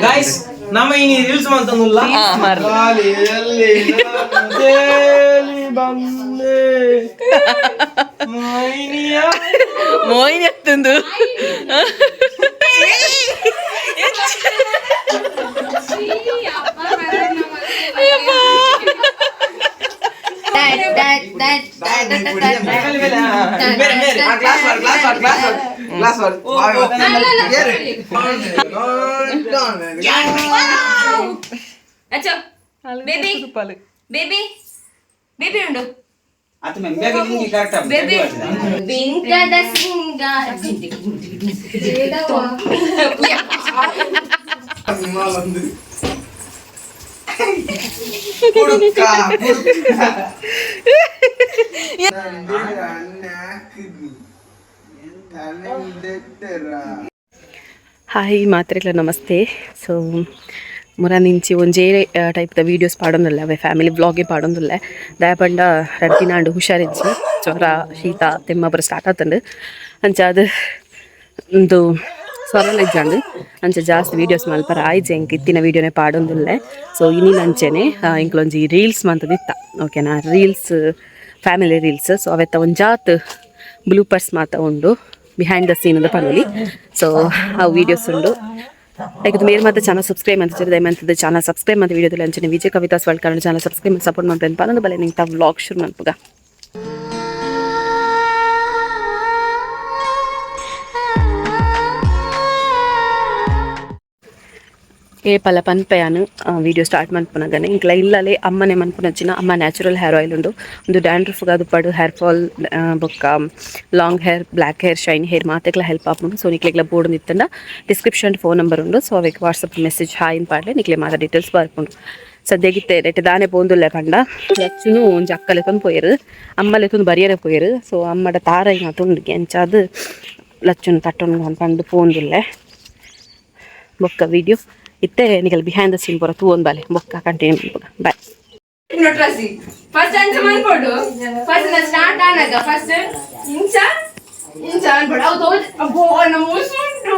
Guys, ನಮ್ಮ ಇನಿ reels ಮಂತಂದುಲ್ಲ. ಗಾಳಿಯಲ್ಲಿ ನಾನು ತೇಲಿ ಬಂದೆ, ಮೋಹಿನಿಯ. ಮೋಹಿನಿ ಎತ್ತಂದು. ಬೇರೆ ಬೇರೆ. ಗ್ಲಾಸ್ ಮಾಡು, ಗ್ಲಾಸ್ ಮಾಡು, ಗ್ಲಾಸ್ ಮಾಡು, ಗ್ಲಾಸ್ ಮಾಡು. ಅಚ್ಚೋ ಬೇಬಿ, ಬೇಬಿ, ಬೇಬಿ ಉಂಡು. ಬೇಬಿ ಬಿಂಕದ ಸಿಂಗಾರ. ಕುಡುಕ, ಕುಡುಕ. ಹಾಯ್, ಮಾತ್ರೆಗ್ಲ ನಮಸ್ತೆ. ಸೊ ಮುರ ನಿಂಚಿ ಒಂಜೇ ಟೈಪ್ದ ವೀಡಿಯೋಸ್ ಪಾಡೊಂದುಲ್ಲೆ, ಅವೆ ಫ್ಯಾಮಿಲಿ ವ್ಲಾಗೇ ಪಾಡೊಂದುಲ್ಲೆ. ದಾಯಪಂಡ ರಡ್ಡ್ ದಿನ ಆಂಡ್ ಹುಷಾರಿಜ್ಜಿ. ಜ್ವರ, ಶೀತ, ತೆಮ್ಮ ಪೂರ ಸ್ಟಾರ್ಟ್ ಆತುಂಡು. ಅಂಚ ಅದು ಉಂದು ಸ್ವರಲ ಇಜ್ಜಾಂಡ್. ಅಂಚ ಜಾಸ್ತಿ ವೀಡಿಯೋಸ್ ಮಲ್ಪರ ಆಯ್ಜೆ. ಎಂಕ್ ಇತ್ತಿನ ವೀಡಿಯೋನೇ ಪಾಡೊಂದುಲ್ಲೆ. ಸೊ ಇನಿಲ ಅಂಚೆನೆ ಎಂಕ್ಲೊಂಜಿ ರೀಲ್ಸ್ ಮಂತುದಿತ್ತ, ಓಕೆನಾ? Reels, family reels. ಸೊ ಅವೆತ್ತ ಒಂಜಾತ್ ಬ್ಲೂಪರ್ಸ್ ಮಾತ ಉಂಡು, ಬಿಹೈಂಡ್ the scene ಅಂತ ಪನೊಲಿ. ಸೊ ಆ ವೀಡಿಯೋಸ್ ಉಂಡು. ಲೈಕ್ ಮೇರ್ ಮಾತ ಚಾನಲ್ ಸಬ್ಸ್ಕ್ರೈಬ್ ಅಂತ ದಯಮಂತದ ಚಾನಲ್ ಸಬ್ಸ್ಕ್ರೈಬ್ ಅಂತ ವೀಡಿಯೋದಲ್ಲಿ ಅಂಚನೆ Vijay Kavitha's world Kannada channel subscribe support ಮಾಡ್ತೇನೆ ಪನೊಂದು ಬಲೆ. ನಿಂಗೆ ವ್ಲಾಗ್ ಶುರು ಮನ್ಪುಗ. ಏಪಲ ಪನ್ಪೆಯಾನು ವೀಡಿಯೋ ಸ್ಟಾರ್ಟ್ ಮನ್ಪುನಗನೆ, ಇಂಕ್ಲ ಇಲ್ಲಲೆ ಅಮ್ಮನೆ ಮನ್ಪುನಂಚಿನ ಅಮ್ಮ ನ್ಯಾಚುರಲ್ ಹೇರ್ ಆಯಿಲ್ ಉಂಡು. ಒಂದು ಡ್ಯಾಂಡ್ರಫ್ ಅದು ಪಡು, ಹೇರ್ ಫಾಲ್ ಬೊಕ್ಕ long hair, black hair, shine hair ಮಾತೆಗ್ಲ help ಆಪುಂಡು. ಸೊ ನಿಕ್ಲೆಗ್ಲ ಬೋರ್ಡ್ ಇತ್ತಂಡ ಡಿಸ್ಕ್ರಿಪ್ಷನ್ ಫೋನ್ ನಂಬರ್ ಉಂಡು. ಸೊ ಅವೆಕ್ ವಾಟ್ಸಪ್ ಮೆಸೇಜ್ ಹಾಯ್ ಪಾಡ್ಲೆ, ನಿಕ್ಲೆ ಮಾತ ಡೀಟೇಲ್ಸ್ ಬರ್ಪುಂಡು. ಸದ್ಯಗಿತ್ತೆ ನೆಟ್ ದಾನೆ ಪೋಂದುಲ್ಲೆ ಪಂಡ, ಲಚ್ಚುನು ಒಂಜಿ ಅಕ್ಕ ಲೆತ್ತೊಂದು ಪೋಯೆರ್, ಅಮ್ಮ ಲೆತ್ತೊಂದು ಬರಿಯರೆ ಪೋಯೆರ್. ಸೊ ಅಮ್ಮಡ ತಾರ ಮಾತ ಉಂಡು. ಎಂಚಾದ್ ಲಚ್ಚುನು ತಟ್ಟೊಂದು ಪಂದ್ ಪೋಂದುಲ್ಲೆ. ಬೊಕ್ಕ ವೀಡಿಯೋ ಇತ್ತೆ ನಿಕಲ್ ಬಿಹೈಂಡ್ the scene ಪೂರ ತೂವೊಂದು ಬಾಲೆ, ಬೊಕ್ಕ ಕಂಟಿನ್ಯೂ ಮನ್ಪುಗ. ಬಾಯ್. ನೊಟ್ರಾಸಿ ಫಸ್ಟ್ ಅಂಚ ಮನ್ಪೊಡು. ಫಸ್ಟ್ ಸ್ಟಾರ್ಟ್ ಆನಾಗ ಫಸ್ಟ್ ಇಂಚ ಇಂಚ ಅನ್ಪೊಡು. ಅವು ತೋಜ್, ಅಬ್ಬೋ, ನಮ್ಮ ಉಂಟು.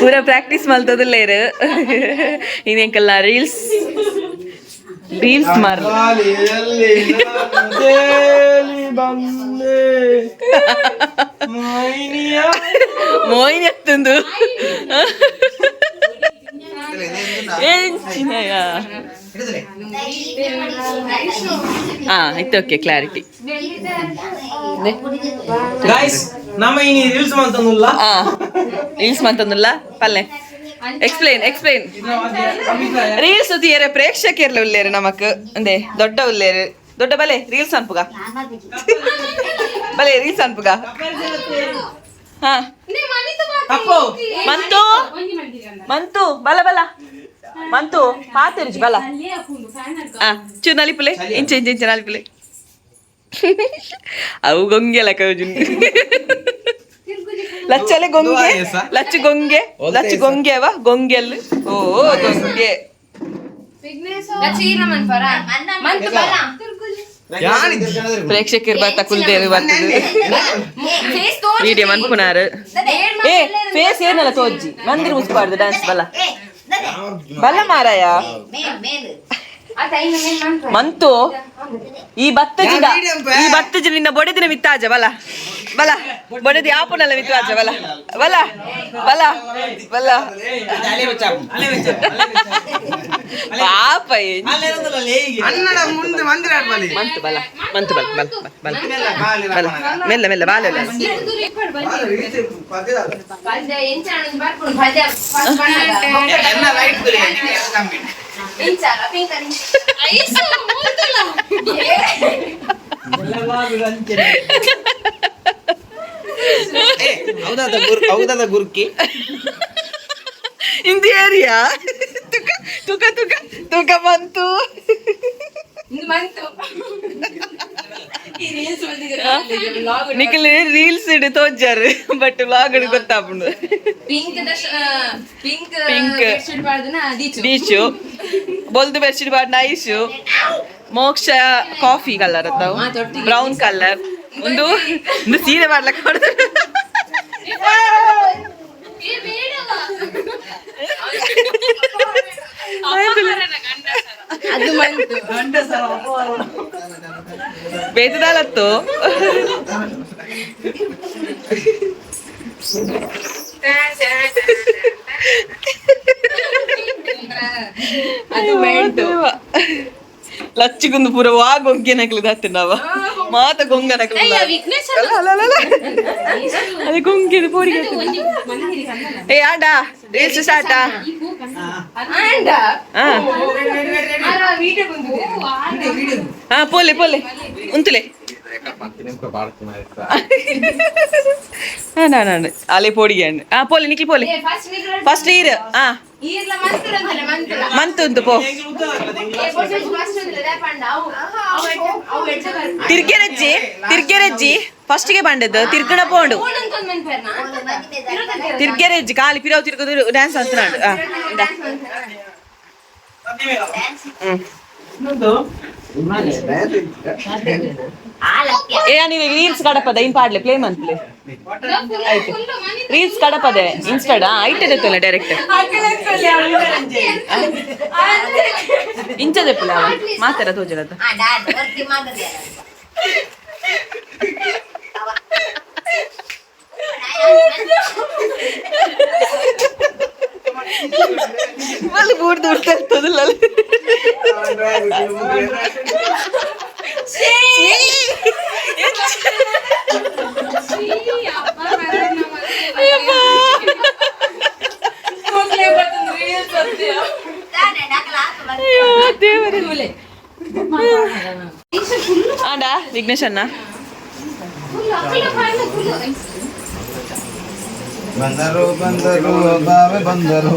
ಪೂರ ಪ್ರಾಕ್ಟೀಸ್ ಮಲ್ತದಿಲ್ಲೇರು. ಇನ್ನೆಂಕಲ್ಲ ರೀಲ್ಸ್ ರೀಲ್ಸ್ ಮಾರ್ಲು. ಗಾಳಿಯಲ್ಲಿ ನಾನು ತೇಲಿ ಬಂದೆ, ಮೋಹಿನಿಯ. ಮೋಹಿನಿ ಎತ್ತಂದು ಎಂಚಿನಯ. ಹಾ, ಇತ್ತು. Okay, clarity. Guys, ನಮ್ಮ ಇನಿ ರೀಲ್ಸ್ ಮಂತಂದುಲ್ಲ. ಹಾ, ರೀಲ್ಸ್ ಮಂತಂದುಲ್ಲ. ಪಲ್ಲೆ ಎಕ್ಸ್ಪ್ಲೈನ್, ಎಕ್ಸ್ಪ್ಲೈನ್. ರೀಲ್ಸ್ ತೀಯರೆ ಪ್ರೇಕ್ಷಕರ್ಲ ಉಲ್ಲೇರು ನಮಕ್ ಅಂದೆ ದೊಡ್ಡ ಉಲ್ಲೇರು. ದೊಡ್ಡ ಬಲೆ ರೀಲ್ಸ್ ಅನ್ಪುಗ, ಬಲೆ ರೀಲ್ಸ್ ಅನ್ಪುಗ. ಹಾ. ತಪ್ಪು. ಮಂತು, ಮಂತು, ಬಲ ಬಲ ಮಂತು ಪಾತೆರ್ಜಿ ಬಲ. ಆ ಚೂ ನಲಿಪುಲೆ, ಇಂಚ ಇಂಚ ಇಂಚ ನಲಿಪುಲೆ. ಅವು ಗೊಂಗೆ ಲೆಕ್ಕ. ಲಚ್ಚಲೆ ಗೊಂಗೆ, ಲಚ್ಚು ಗೊಂಗೆ, ಲಚ್ಚು ಗೊಂಗೆ ಅವ ಗೊಂಗೆಲ್. ಓ ಗೊಂಗೆ. ಚೀರ ಮನ್ಪರ ಮಂತು ಬಲ. ಪ್ರೇಕ್ಷಕರು ಬರ್ತಾ ಕುಲ್ದೇರು ಬರ್ತದೆ. ಫೇಸ್ ತೋಜ್. ವಿಡಿಯೋ ಮನ್ಪುನಾರು. ಏ, ಫೇಸ್ ಏನಲ್ಲ ತೋಜ್ಜಿ. ಮಂದಿರ ಮುಸ್ಪಾಡ್ದು ಡ್ಯಾನ್ಸ್. ಬಲ ಬಲ ಮಾರಾಯ. ಮಂತು, ಈ ಬತ್ತಜಿಡ, ಈ ಬತ್ತಜಿ ನಿನ್ನ ಬೊಡೆದಿನ ಮಿತ್ತಾಜ. ಬಲ ಬಲ, ಬೊಡೆದಿ ಆಪುನಲ್ಲ ಮಿತ್ತಾಜ. ಬಲ ಬಲ ಬಲ ಬಲ. ಪಾಪ. ಅನ್ನಡ ಮುಂದೆ ಮಂದಿರ ಆಡ್ಬಲ್ಲಿ. ಮಂತು ಬಲ, ಮಂತು ಬಲ ಬಲ ಬಲ ಬಲ, ಮೆಲ್ಲ ಮೆಲ್ಲ ಬಾಲ. ಪದ್ಯ ಎಂಚ ಬರ್ಪುಂಡು ಪದ್ಯ ಫಸ್ಟ್ ಪಣ್ಣಾಗ. ಎನ್ನ ಲೈಟ್. ಇಂಚಾಲ ಪಿಂಕ್. ಐಸು ಮೂತಲ. ಹೌದಾದ ಗುರ್, ಹೌದಾದ ಗುರ್ಕಿ. ಇಂದು ಏರಿಯಾ ತುಕ ತುಕ ತುಕ ತುಕ ಮಂತು. ಮಂತು. ನಿಖಲ್ ರೀಲ್ಸ್ ಇಡು ತೋಜಾರು, ಬಟ್ ವ್ಲಾಗ್ ಗೊತ್ತಾಪುಂಡು. Pink pink. Pink. Bedsheet ಪಾಡ್ದನ ದೀಚು. ದೀಚು ಬೊಲ್ದು ಬೆಡ್ಶೀಟ್ ಪಾಡ್ನ ಐಶು. ಮೋಕ್ಷ ಕಾಫಿ ಕಲರ್ ಅತ್ತವು, ಬ್ರೌನ್ ಕಲರ್. ಒಂದು ಒಂದು ಸೀರೆ ಮಾಡ್ಲಕ್ಕ ಹೊಡೆದು. ಅದು ಮಂತು. ಬೇತದಾಲತ್ತು. ಅದು ಮೆಂಟು. ಲಚ್ಚಿಗೊಂದು ಪೂರ ವಾ ಗೊಂಗೆ ನಕಲು ನಾವ ಮಾತ ಗೊಂಗ ನಕಲು. ಅಲ್ಲ ಅಲ್ಲ ಅಲ್ಲ ಅದೇ ಗೊಂಗೆ ಪೋರಿಗೆ. ಏ ಆಡ ರೀಲ್ಸ್ ಸ್ಟಾರ್ಟ್. ಆಂಡ. ಹಾ. ವೀಡಿಯೋ ಬಂದು. ಹಾ, ಪೋಲೆ ಪೋಲೆ ಉಂತುಲೆ. ಹಾ, ಅಲೆ ಪೋಡಿಗೆ. ಹಾ, ಪೋಲೆ ನಿಖಿಲ್ ಪೋಲೆ. ಫಸ್ಟ್. ಫಸ್ಟ್ ಈರ್ ಹಾ. ಈರ್ಲ ಮಂತ್ರ ಅಂತಲ್ಲ ಮಂತ್ರ. ಮಂತ್ ಉಂಟು ಪೋ. ತಿರ್ಗೆರಜ್ಜಿ ತಿರ್ಗೆರಜ್ಜಿ ಫಸ್ಟ್ಗೆ ಬಂಡದ್ದು ತಿರ್ಗಣ ಪೋಂಡು. ತಿರ್ಗೆರಜ್ಜಿ ಖಾಲಿ ಪಿರವ್ ತಿರ್ಗದು ಡ್ಯಾನ್ಸ್ ಅಂತ. ಹಾ, ಇಂದಾ. ಹ್ಮ್. ಏ ನೀನು ರೀಲ್ಸ್ ಕಡಪದ ಇನ್ ಪಾಡ್ಲೆ ಪ್ಲೇ ಮಂತ್ಲೆ ಆಯ್ತು. ರೀಲ್ಸ್ ಕಡಪದೆ ಇನ್ಸ್ಟಾಡ ಐಟೆ ತೊಲೆ ಡೈರೆಕ್ಟ್ ಇಂಚದೆ ಪುಲ ಮಾತಾರ ತೋಜಲದ. ಮಲ್ಲಿ ಬೂರ್ದು ಉಡ್ತಾ. ಅಯ್ಯೋ ದೇವರೇ. ಆಂಡ ವಿಘ್ನೇಶ್ ಅಣ್ಣ. ಬಂದರು ಬಂದರು ಬಾವೆ ಬಂದರು.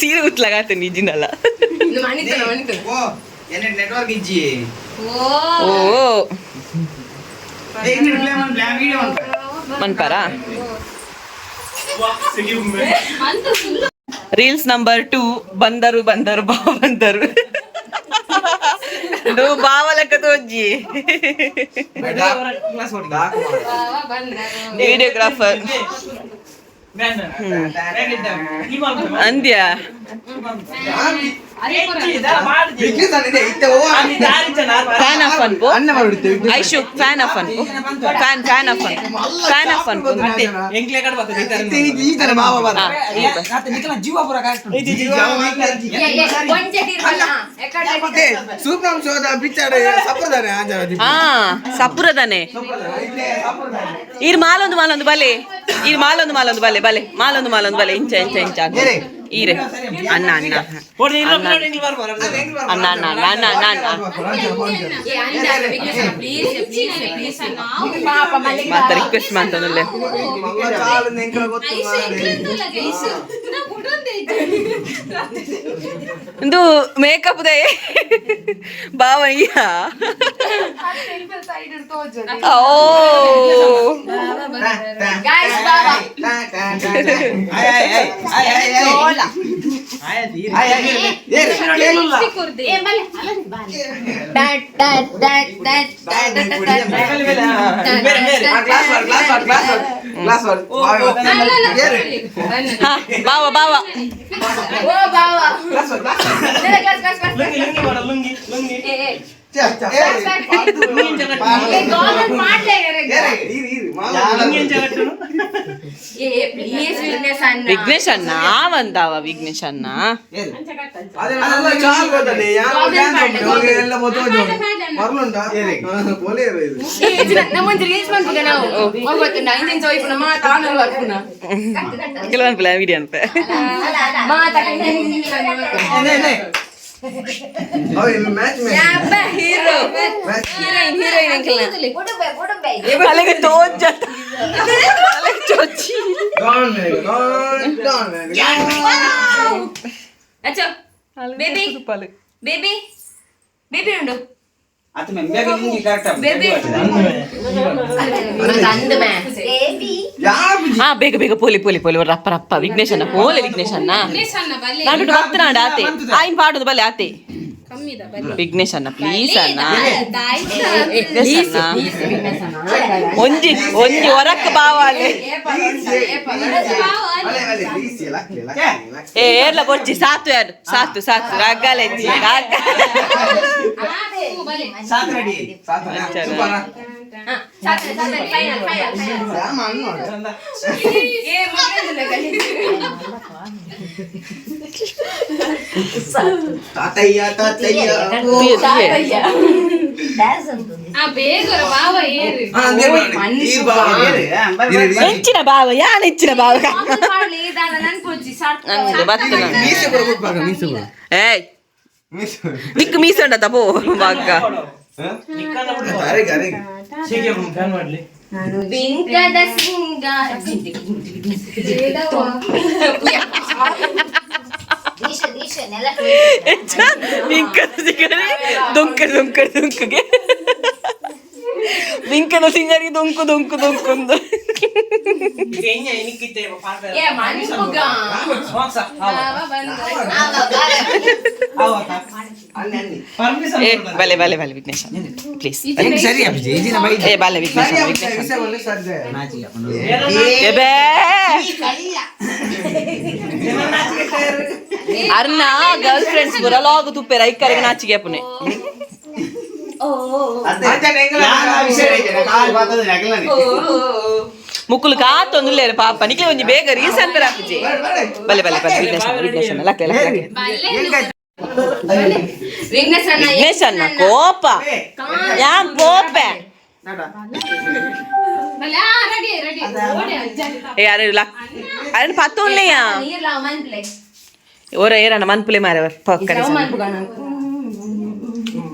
ಸೀರೆ ಉತ್ಲಾಗತ್ತೆ ನಿಜಿನಲ್ಲ. ಓ ನೆಟ್ವರ್ಕ್ ಇಜ್ಜಿ. ಓ ಮನ್ಪಾರ. Reels number 2. ಬಂದರು ಬಂದರು ಬಾವ ಬಂದರು. ಇದು ಬಾವ ಲೆಕ್ಕ ತೋಜಿ. ವಿಡಿಯೋಗ್ರಾಫರ್ ಅಂದ್ಯ. ಫ್ಯಾನ್ ಆಫ್ ಅನ್ಪು ಐಶು, ಫ್ಯಾನ್ ಆಫ್ ಅನ್ಪು, fan fan of ಅನ್ಪು, fan of ಅನ್ಪು. ಹಾ, ಸಪುರದಾನೆ. ಈರ್ ಮಾಲೊಂದು ಮಾಲೊಂದು ಬಲೆ, ಈರ್ ಮಾಲೊಂದು ಮಾಲೊಂದು ಬಲೆ ಬಲೆ, ಮಾಲೊಂದು ಮಾಲೊಂದು ಬಲೆ. ಇಂಚ ಇಂಚ ಇಂಚ ಈರೆ ಅಣ್ಣ ಅಣ್ಣ ಅಣ್ಣ ಅಣ್ಣ ಅಣ್ಣ ಅಣ್ಣ ಅಣ್ಣ ಅಣ್ಣ. ಮಾತ ರಿಕ್ವೆಸ್ಟ್ ಮಾಡ್ತಾನಲ್ಲೇ. ಒಂದು ಮೇಕಪ್ they ಬಾವಯ್ಯ. ಓ. Guys, Baba. ಬಾವ ಬಾವ. ಓ ಬಾವ. Class class class. Lungi lungi. Vignesh ಅಣ್ಣ ಒಂದಾವ ವಿಘ್ನೇಶ್ ಅಣ್ಣ. ಕೆಲವೊಂದು ವಿಡಿಯೋ ಅನ್ಪೆ. Hero heroine heroine uncle. ಅಲೆಗೆ ತೋಜ ಅಲೆಗೆ ಚೊಚ್ಚಿ. ಅಚ್ಚೋ baby baby baby ಉಂಡು ಬೇಬಿ ಹಾ, ಬೇಗ ಬೇಗ ಪೋಲಿ ಪೋಲಿ ಪೋಲಿ. ರಪ್ಪ ರಪ್ಪ ವಿಘ್ನೇಶ್ ಅಣ್ಣ ಪೋಲೆ. ವಿಘ್ನೇಶ್ ಅಣ್ಣ ನಾನು ಬರ್ತನಾಡ ಆತೆ ಆಯ್ನ್ ಪಾಡುದು ಬಲ್ಲೆ ಆತೆ. Vignesh ಅಣ್ಣ ಪ್ಲೀಸ್ ಅಣ್ಣ ವಿಘ್ನೇಶ್ ಅಣ್ಣ ಒಂಜಿ ಒಂಜಿ ಹೊರಕ್ ಬಾವಾಲೆ. ಏ ಏರ್ಲ ಬೊರ್ಚಿ ಸಾತು ಯಾರು ಸಾತು ಸಾತು ರಗ್ಗಲೆಜ್ಜಿ ರಗ್ಗ. ಸಾತ್ ರೆಡಿ ಸಾತ್ ಸೂಪರ್. Final final. ಏ ಮಗಂದು. ತಾತಯ್ಯ ತಾತಯ್ಯ. ಆ ಬೇಗ ಬಾವ ಏರು. ಎಂಚಿನ ಬಾವ ಯಾನ್ ಎಂಚಿನ ಬಾವ? ನಂದು ಬತ್ತು. ಮೀಸೆ ಕೊಡ್ಬೇಕು, ಮೀಸೆ ಕೊಡು. ಏಯ್. ಮೀಸೆ. ನಿಕ್ ಮೀಸಂಡ ತಪೋ ಬಾಗ್ಗ. ಅರೆಗೆ ಅರೆಗೆ. ಶೇಖೆ ಫ್ಯಾನ್ ಮಾಡ್ಲಿ. ಬಿಂಕದ ಸಿಂಗಾರ. ಬಿಂಕದ ಸಿಂಗರಿ ದೊಂಕ ದೊಂಕ ದೊಂಕಗೆ ಬಿಂಕದ ಸಿಂಗರಿ ದೊಂಕು ದೊಂಕು ದೊಂಕೊಂದು. ಏ ಮನ್ಪುಗ. ಏ ಬಲೆ ಬಲೆ ಬಲೆ ವಿಘ್ನೇಶ ಪ್ಲೀಸ್. ಸರಿ ಅಭಿಜಿ ಇಜಿನ ಬೈ. ಏ ಬಲೆ ವಿಘ್ನೇಶ ವಿಘ್ನೇಶ. ಏ ಬೇ ಅರ್ನ ಗರ್ಲ್ ಫ್ರೆಂಡ್ಸ್ ಪೂರ ಲಾಗ್ ತುಪ್ಪೆರ ಐಕ್ಕರೆಗೆ ನಾಚಿಗೆ ಪುನೆ. ಮುಕ್ಕುಲು ಕಾತೊಂದುಲ್ಲೇರು ಪಾಪ ನಿಕ್ಲೆ ಒಂಜಿ ಬೇಗ ರೀಸನ್ ಪೆರ ಆಪುಜಿ. ಬಲೆ ಬಲೆ ಬಲೆ ವಿಘ್ನೇಶ ವಿಘ್ನೇಶ ಲಕ್ಲೆ ಲಕ್ಲೆ. ವಿಘ್ನೇಶ್ ಅಣ್ಣ. ವಿಘ್ನೇಶ್ ಅಣ್ಣ ಕೋಪ ಯಾನ್ ಕೋಪೆ. Ready ready. ಏ ಅರೆ ಲಕ್ ಅರೆ ಪತ್ತೊಲ್ಲೆಯಾ. ನೀರ್ಲ ಮನ್ಪ್ಲೆ. ಓರ ಏರಣ್ಣ ಮನ್ಪುಲೆ ಮಾರವರ್ ಪಕ್ಕನೆ.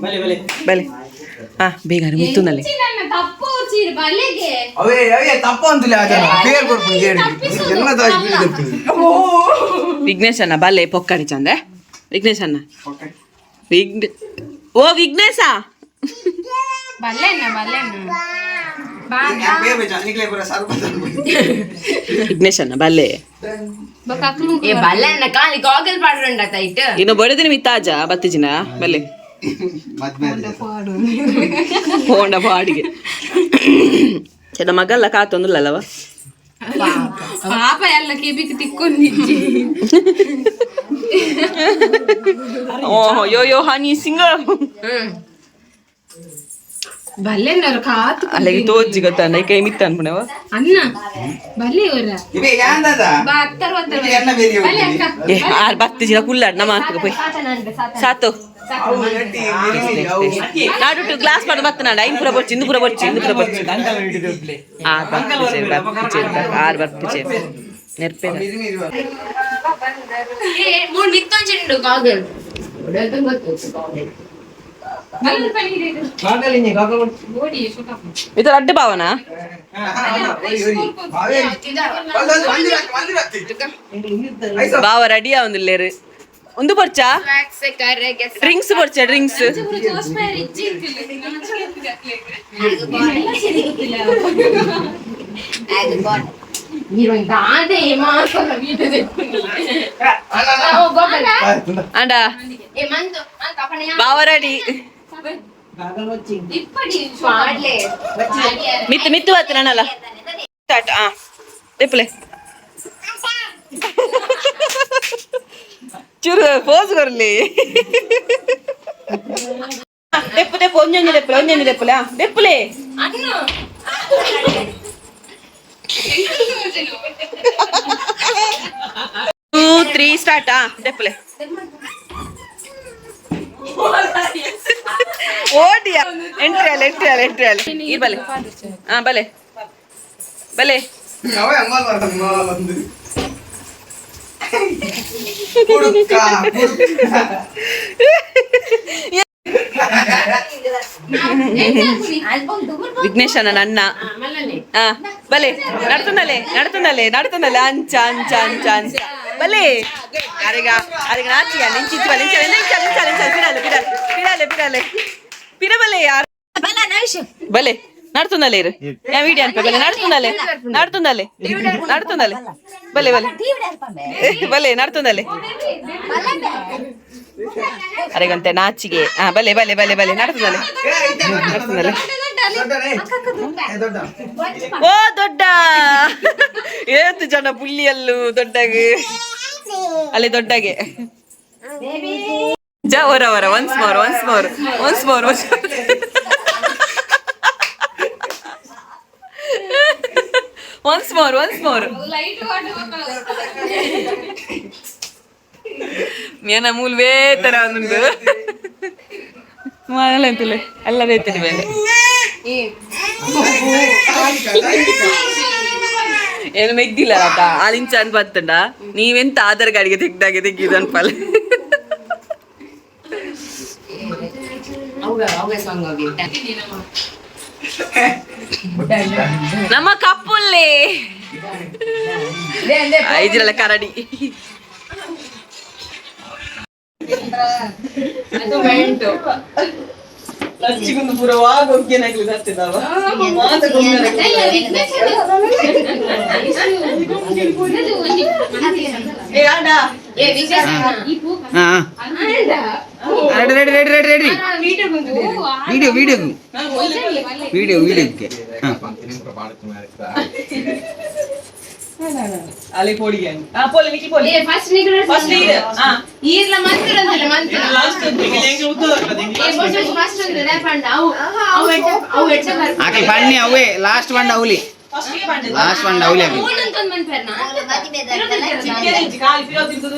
ಬಲೆ ಬಲೆ. ಬಲೆ ಹಾ ಬೇಗ ಅರೆ ಮುತ್ತುನಲ್ಲಿ. ತಪ್ಪು ಚೀರ್ ಬಲೆಗೆ. ಅವೇ ಅವೇ ತಪ್ಪ ಅಂತಿಲ್ಲ పేరు ಕೊಡ್ತೀನಿ ಎಲ್ಲ ದಾಯಿ ಬೀಳ್ತೀನಿ. ವಿಘ್ನೇಶ್ ಅಣ್ಣ ಬಲ್ಲೆ ಪೊಕ್ಕಡಿ ಚಂದ ವಿಘ್ನೇಶ್ ಅಣ್ಣ ವಿಘ್ನ ಓ ವಿಘ್ನೇಶ. ಬಲ್ಲೆಣ್ಣ ಬಲ್ಲೆಣ್ಣ. పేరు ಬೇಜಾನ್ ಪೂರ ಸರ್ಪ. ವಿಘ್ನೇಶ್ ಅಣ್ಣ ಬಲ್ಲೆ. ಏ ಬಲ್ಲೆಣ್ಣ ಖಾಲಿ ಗಾಗಲ್ ಪಾಡ್ರಂಡ ತೈಟ್. ಇನ್ನು ಬಡದಿನ ಮಿತ್ತಾಜ ಬತ್ತಿಜಿನ ಬಲ್ಲೆ. ಮದ್ಮೆ. ಪೋಂಡ ಪಾಡಿಗೆ ಚೆನ್ನ ಮಗಲ್ಲ ಕಾತೊಂದುಲ್ಲವ. ಪಾಪ ಎಲ್ಲ ಕೆಬಿಗೆ ತಿಕ್ಕೊಂಡಿಜ್ಜಿ. ಓಹ್ ಯೋ ಯೋ ಹನಿ ಸಿಂಗ. ಬಲ್ಲೆಣ್ಣರು ಕಾತು. ಅಲ್ಲಿಗೆ ತೋಜಿ ಗೊತ್ತ ಕೈ ಮಿತ್ತ ಅನ್ಪುಣವ. ಅಣ್ಣ ಬಲ್ಲೆ ಇವರ. ಇವೆ ಯಾಂದದ. ಬಾ ಅತ್ತರ್ ಒತ್ತರ್. ಎನ್ನ ಬೇರೆ. ಬಲ್ಲೆ ಅಕ್ಕ. ಏ ಆರ್ ಬತ್ತಿಜಿನ ಕುಲ್ಲಾಡ್ ನಮ್ಮ ಮಾತುಗ ಪೋಯ್ ಸಾತು. ಅವು ನಟ್ಟಿ ಮಿರಿ ಅವು. ನಾಡುಟ್ಟು ಗ್ಲಾಸ್ ಮಾಡು ಬತ್ತ ನಾಡ ಐನ್ ಪುರ ಬೊಚ್ಚಿ ಇಂದು ಪುರ ಬೊಚ್ಚಿ ಇಂದು ಪುರ ಬೊಚ್ಚಿ. ಆರ್ ಬರ್ಪುಜೆ ಬರ್ಪುಜೆ ಆರ್ ಬರ್ಪುಜೆ ನೆರ್ಪೆ. ಮಿರಿ ಮಿರಿ. ಏ ಮೂಡ್ ಮಿತ್ತೊಂಚಿಂಡು ಗಾಗಲ್ ಇದು ಅಡ್ಡ ಭಾವನಾ? ಭಾವ ರೆಡಿಯಾ ಒಂದಿಲ್ಲೇರು ಒಂದು ಬೊರ್ಚಾ ಡ್ರಿಂಕ್ಸ್ ಬೊರ್ಚಾ ಡ್ರಿಂಕ್ಸ್. ಅಂಡ ಭಾವ ರೆಡಿ. ಮಿತ್ತು ಮಿತ್ತು ಬತ್ತು ನಾನಲ್ಲ ಸ್ಟಾರ್ಟ್ ಆ ದೆಪ್ಪಲೆ ಚೂರು ಪೋಸ್ ಕೊರ್ಲಿ ದೆಪ್ಪು ದೆಪ್ಪು ಒಂಜೊಂಜಿ ದೆಪ್ಪಲೆ ಒಂಜೊಂಜಿ ದೆಪ್ಪಲೆ ಆ ದೆಪ್ಪಲೆ. Two three start ಆ ದೆಪ್ಪಲೆ ಓಡಿಯಾ ಎಂಟ್ರಿ ಅಲ್ಲ ಎಂಟ್ರಿ ಅಲ್ಲ ಎಂಟ್ರಿ ಅಲ್ಲ ಈ ಬಲೆ ಹಾ ಬಲೆ ಬಲೆ. ಅವೇ ಅಂಗಲ್ ಬರ್ತಾನೆ ಬಂದು ಕುಡುಕ ಕುಡುಕ. ವಿಘ್ನೇಶನ ನನ್ನ ಆ ಬಲೆ ನಡ್ತುಂದಲೆ ನಡ್ತುಂದಲೆ ನಡ್ತುಂದಲೆ ಅಂಚ ಅಂಚ ಅಂಚ ಅಂಚ ಬಲೆ ಅರೆಗ ಅರೆಗ ನಾಚಿಯ ನಿಂಚಿಚ್ಚು ಬಲೆ ಇಂಚ ಇಂಚ ಇಂಚ ಇಂಚ ಪಿರಾಲೆ ಪಿರಾಲೆ ಪಿರಾಲೆ ಪಿರಾಲೆ ಪಿರ ಬಲೆ ಯಾರು ಬಲೆ. ನಡ್ತುಂದಲ್ಲ ಇರು. ಯಾ ವಿಡಿಯೋ ಅನ್ಪೆ ನಡ್ತುಂದಲೆ, ನಡ್ತುಂದಲೆ, ನಡ್ತುಂದಲೆ. ಬಲೆ ಬಲೆ ಬಲೆ ನಡ್ತುಂದಲೆ. ಅರೆಗಂತೆ ನಾಚಿಗೆ. ಹಾ ಬಲೆ ಬಲೆ ಬಲೆ ಬಲೆ ನಡ್ತುಂದಲೆ, ನಡ್ತುಂದಲೆ. ಓ ದೊಡ್ಡ ಏತು ಜನ ಪುಲ್ಲಿಯಲ್ಲು ದೊಡ್ಡಗೆ ಅಲ್ಲಿ ದೊಡ್ಡಗೆ ಜ ಹೊರ ಹೊರ. Once more, once more, once more, once more, once more. ಮೇನ ಮೂಲ್ ವೇತರ ಒಂದುಂಡು ಮಾಲಂತಲೆ ಅಲ್ಲ ವೇತನಿ ಮೇಲೆ ಏನು ಮೆಗ್ದಿಲ್ಲ ಆತ ಆಲಿಂಚ ಅನ್ ಬತ್ತಂಡ. ನೀವೆಂತ ಆಧಾರ್ ಕಾರ್ಡ್ಗೆ ತೆಗ್ದಾಗೆ ತೆಗ್ಗಿದ ಅನ್ಪಲ್ಲ. ನಮ್ಮ ಕಪ್ಪುಲ್ಲಿ ಐದ್ರಲ್ಲ ಕರಡಿ. ಲಚ್ಚಿಗೊಂದು ಪೂರ ವಾಗ ಒಗ್ಗೇನಾಗ್ಲಿ ಸತ್ತಿದವ. ಏ ಆಡ. Ready ready ready ready ready. Video video video ವಿಡಿಯೋಕ್ಕೆ. ಅಲ್ಲಿ ಪೋಡಿಗೆ ಆ ಪೋಲಿ ನಿಕ್ಕಿ ಪೋಲಿ. ಫಸ್ಟ್ ನೀರು. ಫಸ್ಟ್ ನೀರು ಆ. ಈರ್ಲ ಮಂತ್ರ ಅಂದಲ್ಲ ಮಂತ್ರ. ಲಾಸ್ಟ್ ಎಂಗೆ ಉದ್ದದ. ಫಸ್ಟ್ ಅಂದ್ರೆ ಪಂಡ ಅವು ಅವು ಎಟ್ಟ ಅವು ಎಟ್ಟ. ಆಕಲ್ ಬನ್ನಿ ಅವೇ ಲಾಸ್ಟ್ ಬಂಡ ಅವಲಿ. ಫಸ್ಟ್ ಗೆ ಬಂಡೆ. ಲಾಸ್ಟ್ ಬಂಡ ಅವಲಿ ಆಕಲ್. ಮೂನಂತೊಂದು ಮನ್ಪೆರ್ನ. ಚಿಕ್ಕೇನೆ ಖಾಲಿ ಫಿರೋ ತಿಂತದು.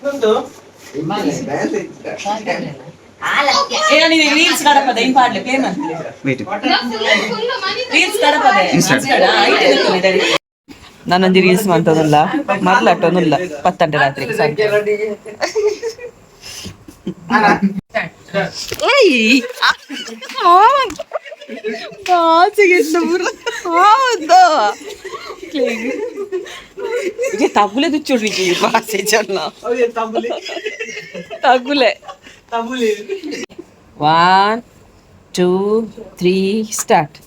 ಉಂಟು. ಏ ನೀನು ರೀಲ್ಸ್ ಕಡಪದ ಇನ್ ಪಾಡ್ಲೆ ಪ್ಲೇ ಮಾಡ್ಲಿ. ವೇಟ್. ರೀಲ್ಸ್ ಕಡಪದೆ. ನಾನೊಂದು ರೀಲ್ಸ್ ಮಾಡ್ತದಲ್ಲ ಮರ್ಲಾಟೊಂದುಲ್ಲ ಪತ್ತಂಟೆ ರಾತ್ರಿ. ಹೌದು, ತಗುಲೆ ದುಚ್ಚುಡ್ರಿ ಬಾಸೆ ಜನ ತಗುಲೆ. 1 2 3 ಸ್ಟಾರ್ಟ್.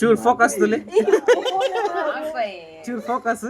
ಚೂರ್ ಫೋಕಸ್ ತುಲೆ, ಚೂರ್ ಫೋಕಸ್.